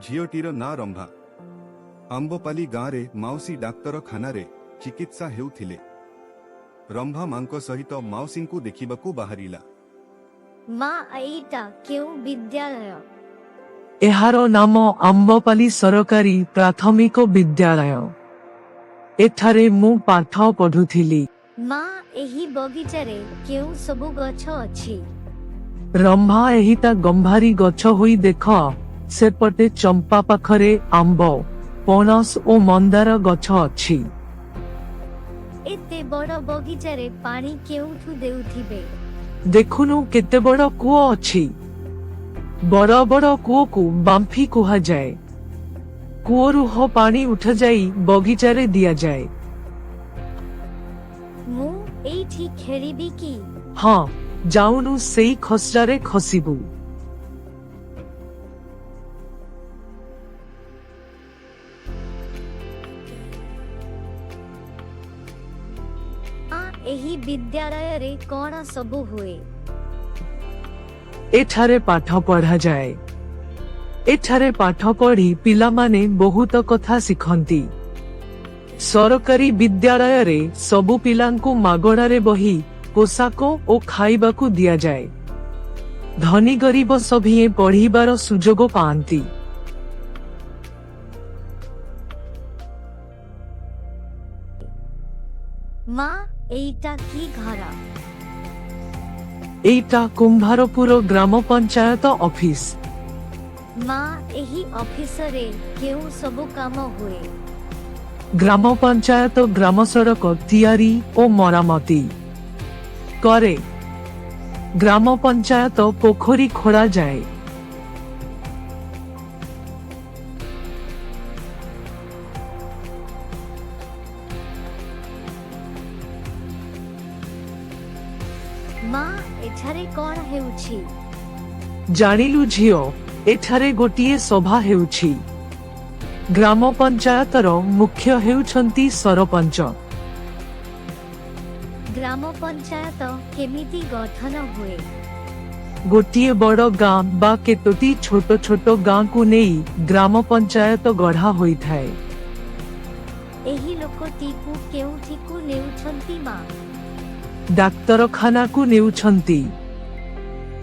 ଝିଅଟିର ନାଁ ରମ୍ଭା। ଆମ୍ବପାଲି ଗାଁରେ ମାଉସୀ ଡାକ୍ତରଖାନାରେ ଚିକିତ୍ସା ହେଉଥିଲେ। ରମ୍ଭା ମାଙ୍କ ସହିତ ମାଉସୀଙ୍କୁ ଦେଖିବାକୁ ବାହାରିଲା। ମା, ଏଇଟା କେଉଁ ବିଦ୍ୟାଳୟ? ଏହାର ନାମ ଆମ୍ବପାଲି ସରକାରୀ ପ୍ରାଥମିକ ବିଦ୍ୟାଳୟ। ଏଠାରେ ମୁଁ ପାଠ ପଢୁଥିଲି। ମା, ଏହି ବଗିଚାରେ କେଉଁ ସବୁ ଗଛ ଅଛି? ରମ୍ଭା, ଏହିଟା ଗମ୍ଭାରୀ ଗଛ ହୋଇ ଦେଖ, ସେପଟେ ଚମ୍ପା ପାଖରେ ଆମ୍ବ, ପଣସ ଓ ମନ୍ଦାର ଗଛ ଅଛି। ଏତେ ବଡ଼ ବଗିଚାରେ ପାଣି କେଉଁଠୁ ଦେଉଥିବେ? ଦେଖୁନୁ କେତେ ବଡ଼ କୂଅ ଅଛି। ବଡ଼ ବଡ଼ କୂଅକୁ ବାମ୍ଫି କୁହାଯାଏ। କୂଅରୁ ହ ପାଣି ଉଠାଯାଇ ବଗିଚାରେ ଦିଆଯାଏ। ମୁଁ ଏଇଠି ଖେଳିବି କି? ହଁ, ଯାଉନୁ, ସେଇ ଖସଡ଼ାରେ ଖସିବୁ। ମା, ଏହି ବିଦ୍ୟାଳୟରେ କଣ ସବୁ ହୁଏ? ଏଠାରେ ପାଠ ପଢ଼ାଯାଏ। ଏଠାରେ ପାଠ ପଢ଼ି ପିଲାମାନେ ବହୁତ କଥା ଶିଖନ୍ତି। ସରକାରୀ ବିଦ୍ୟାଳୟରେ ସବୁ ପିଲାଙ୍କୁ ମାଗଣାରେ ବହି, ପୋଷାକ ଓ ଖାଇବାକୁ ଦିଆଯାଏ। ଧନୀ ଗରିବ ସଭିଏଁ ପଢ଼ିବାର ସୁଯୋଗ ପାଆନ୍ତି। ମା, ଏଇଟା କି ଘର? ଏଇଟା କୁମ୍ଭାରପୁର ଗ୍ରାମ ପଞ୍ଚାୟତ ଅଫିସ। ମା, ଏହି ଅଫିସରେ କେଉଁ ସବୁ କାମ ହୁଏ? ଗ୍ରାମ ପଞ୍ଚାୟତ ଗ୍ରାମ ସଡ଼କ ତିଆରି ଓ ମରାମତି କରେ। ଗ୍ରାମ ପଞ୍ଚାୟତ ପୋଖରୀ ଖୋଳାଯାଏ। ମା, ଏଠାରେ କଣ ହେଉଛି? ଜାଣିଲୁ ଝିଅ, ଏଠାରେ ଗୋଟିଏ ସଭା ହେଉଛି। ଗ୍ରାମ ପଞ୍ଚାୟତର ମୁଖ୍ୟ ହେଉଛନ୍ତି ସରପଞ୍ଚ। ଗ୍ରାମ ପଞ୍ଚାୟତ କେମିତି ଗଠନ ହୁଏ? ଗୋଟିଏ ବଡ଼ ଗାଁ ବା କେତୋଟି ଛୋଟ ଛୋଟ ଗାଁକୁ ନେଇ ଗ୍ରାମ ପଞ୍ଚାୟତ ଗଢ଼ା ହୋଇଥାଏ। ଏହି ଲୋକଟିକୁ କେଉଁଠିକୁ ନେଉଛନ୍ତି, ମା? ଡାକ୍ତରଖାନାକୁ ନେଉଛନ୍ତି।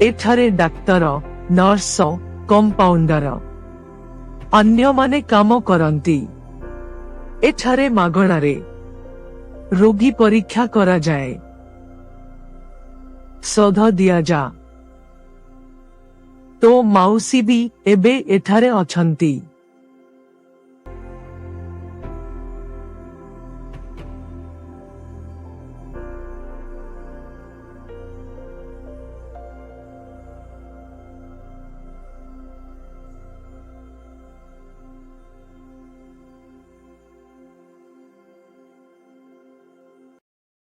ଏଠାରେ ଡାକ୍ତର, ନର୍ସ, କମ୍ପାଉଣ୍ଡର, ଅନ୍ୟମାନେ କାମ କରନ୍ତି। ଏଠାରେ ମାଗଣାରେ ରୋଗୀ ପରୀକ୍ଷା କରାଯାଏ, ଔଷଧ ଦିଆଯାଏ। ତୋ ମାଉସୀ ବି ଏବେ ଏଠାରେ ଅଛନ୍ତି।